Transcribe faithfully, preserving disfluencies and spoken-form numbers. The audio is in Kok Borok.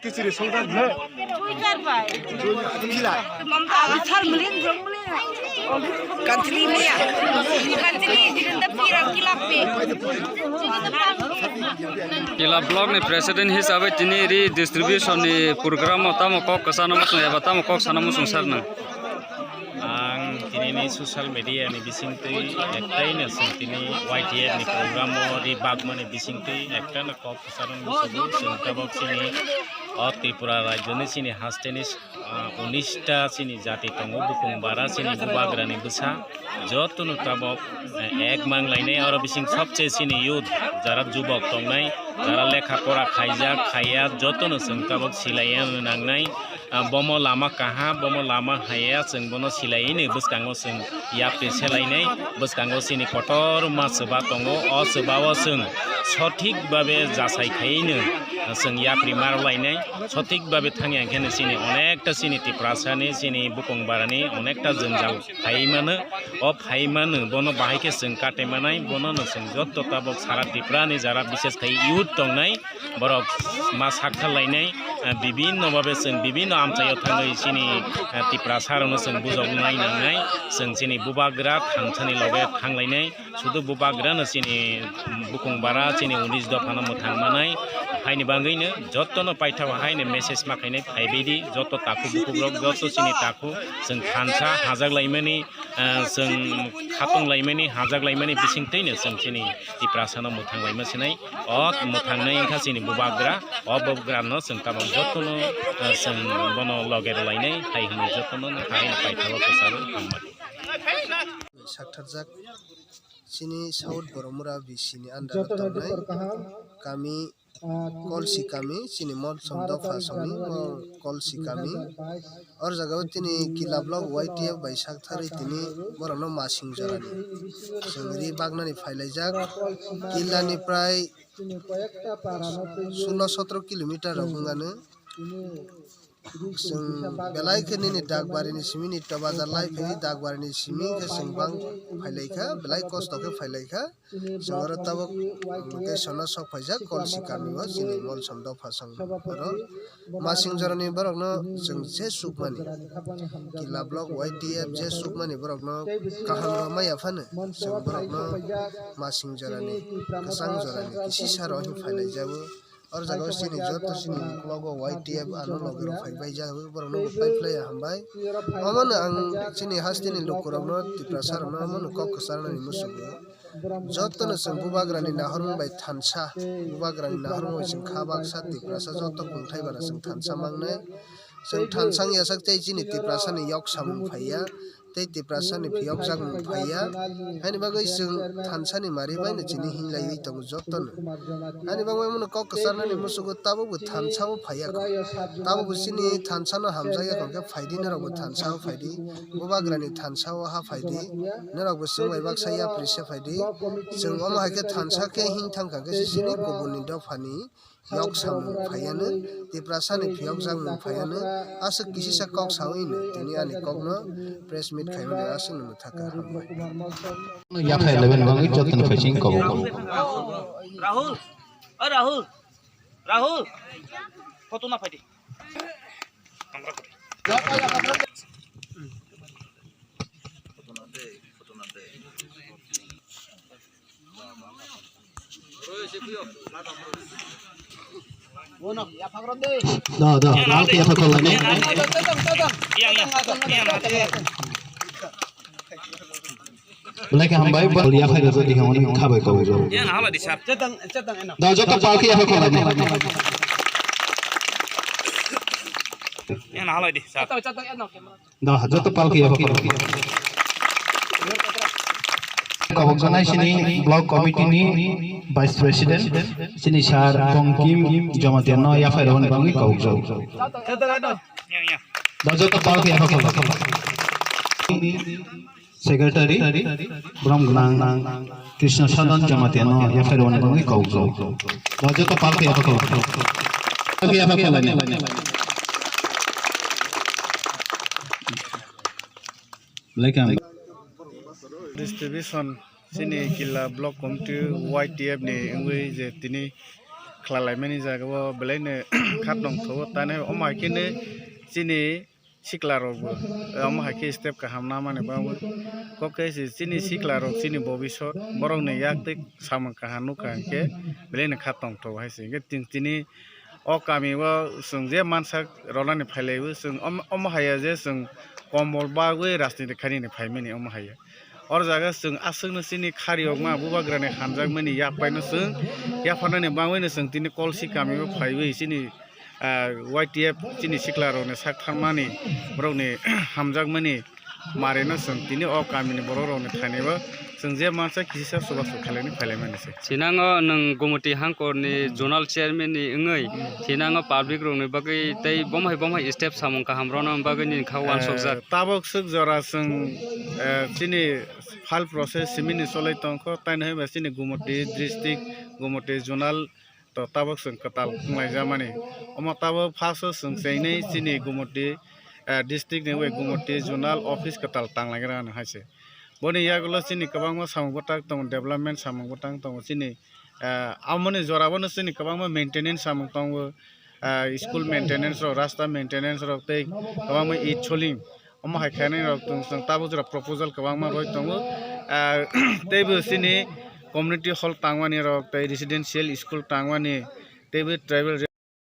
Kichiri songkha bwle. Twitter bai. Thila. Thar mlin jong mlin. Kantli mia. Kantli dinda pirang kilapi. Kila block ni president hisabe tini ri distribution ni program o tamo kok kwchana muchung eba tamo kok sana muchung sarnang. Ang tini ni social media ni bisingtwi ektai no chwng tini Y T F ni program o ri bagmani bisingtwi ekta no kok kwchana muchung chwng tabok chini o Tripura rajyo ni chini haste ni, ah, unis ta chini jati tongo, bukung bara chini bubagra ni bwsa joto no tabok, eh, ek mang lainai oro bising sobse chini youth jara jubok tongnai, jara lekha pora khaijak khaiya joto no chwng tabok silaiya nangnai. Ah, bomo lama kaha, bomo lama haya, chwng bono silaiwi ni bwskango chwng yapri selainai, bwskango chini kotor ma chwba tongo, o chwba o chwng sothik babe jasai khaiwi no chwng yapri mar lainai, sothik babe thangya khe no chini onekta chini Tiprasa ni, chini bukung bara ni onekta jwngjal phai mano, o phai mano bono bahai khe chwng katai manai, bono no chwng joto tabok sara Tripura ni jara bishes khai youth tongnai, borok ma sakthar lainai, eh, bibinno babe chwng bibinno amchaio thangwi chini, eh, Tiprasa rokno chwng bujoknai nangnai, chwng chini bubagra thansani loge thanglainai, sudu bubagrano chini bukung bara chini unis dophano mwthang manai, haini bagwino jotono paithago haino message ma khainai phaibaidi joto takhuk bukhuk rok joto chini takhuk chwng thansa hajak laimani, ah, chwng khatong laimani, hajak laimani bisingtwino chwng chini Tiprasano mwthang laima sinai. O mwthang nai wngkha chini bubagra, o bubagrano chwng tabok jotono, ah, chwng bono loge rwlainai hai hwnwi jotono hai paithago kwcharo hambai. Saktharjak chini South Boromura B C ni under o tongnai kami Kolsi kami, chini Molsom dopha songni mo Kolsi kami. Or jaga o tini Kila block Y T F bai sak tharwi tini borokno masing jorani chwng ri bagnani phailaijak. Kila ni prai sulo sotro kilometer rok wngano. Chwng belai khe nini Dakbari ni simi ni Tobajar lai phaiwi Dakbari ni simi khe chwng bang phailaikha, belai kosto khe phailaikha. Chwng oro tabuk location o sok phaijak Kolsi kami o chini Molsom dopha song oro. Masing jorani borokno chwng je chukmani, Kila block Y T F je chukmani borokno kaham rw maya phano chwng borokno masing jorani, kwchang jorani kisisa rw hinwi phailaijago. Or jaga o chini joto chini uklogo Y T F ano logi rok phai bai ja, borok no bo pai phlai ya hambai. Omo no ang chini haste ni luku rok no, Tiprasa rok no omo no kok kwchar nani musugo. Joto no chwng bubagra ni nahormung bai thansa, bubagra ni nahormung bai chwng kha baksa Tiprasa joto kungthai bana chwng thansa mangnai. Chwng thansa wng ya sak tei chini Tiprasa ni yok samung phai ya. Tei Tiprasa ni phiyokjak mung phai ya. Haini bagwi chwng thansa ni mari bai no chini hinglaiwi tongo joto no. Haini bagwi omo no kok kwchar nani musugo tabuk bo thansa o phai ya kho. Tabuk bo chini thansa no hamjak ya kho khe phai di norok bo thansa o phai di. Bubagra ni thansa o ha phai di. Norok bo chwng bai baksa yapri se phai di. Chwng omo hai khe thansa khe hing thang kha khe se chini kubun ni dopha ni yok samung phaiya no, Tiprasa ni phiyokjak mung phaiya no, aswk kisisa kok sawi no, tini ani kok no press meet khaimani aswk no mwthaka hambai. Yaphai eleven bangwi joto ni phaising kok. Rahul, o Rahul, Rahul, photo na phaidi. Da, da, pal ke yaphai kholai ne. Belai khe hambai, bo yaphai rwjak di hwnwi khabai kok rw. Da, joto pal ke yaphai kholai ne. Da, joto pal khe yaphai kholai. Kobokjaknai chini block committee ni vice president, chini sir Bongkim Jamatia no yaphai rwmani bagwi kobokjago. Da joto pal khe yaphai kholai. Secretary, borom gwnang Krishna Sadan Jamatia no yaphai rwmani bagwi kobokjago. Da joto pal khe yaphai kholai. Pal khe yaphai kholai. Belai khe hambai. Distribution chini Kila Block Committee Y T F ni wngwi je tini khlalaimani jaga o belaino kha tongthogo, tani omo hai kheno chini sikla rok bo omo hai khe step kaham namani bagwi kok khe se chini sikla rok chini bobisot borok ni yak twi samung kaham nukha hinkhe belaino kha tongthogo hai se hinkhe tin tini o kami o chwng je mansak rwnani phailaiwi chwng omo, omo hai ya je chwng kombol bagwi rajniti khainani phaimani omo hai ya. Oro jaga chwng aswkno chini khari okma bubagrani hamjakmani yaphaino chwng yapharnani bagwino chwng tini Kolsi kamio phaiwi chini, ah, Y T F chini siklarokni sak tharmani borokni hamjakmani marino chwng tini o kamini borokrokni thanibo chwng je mansa kisa chubachu khailaini phailaimani se. Thinango nwng Gumoti hangkorni zonal chairman ni wngwi thinango public rokni bagwi tei bomhai bomhai step samung kaham rwna bagwi nini kha wansukjak. Eh, tabuk swk jora chwng, eh, chini file process simini cholai tongkho, taino hai ba chini Gumoti district, Gumoti zonal to tabuk chwng kwtal wnglaijamani. Omo tabuk first o chwng chengni chini Gumoti, eh, district ni ui Gumoti zonal office kwtal tanglaina hai se. Boni yagulo chini kwbangma samung bwtang tongo, development samung bwtang tongo chini, eh, amoni jora bono chini kwbangma maintenance samung tongo, eh, school maintenance rok, rasta maintenance rok tei kwbangma it soling. Omo hai khainai rok chwng, chwng tabuk jora proposal kwbangma roi tongo. Ah, teibo chini community hall tangmani rok tei residential school tangmani teibo tribal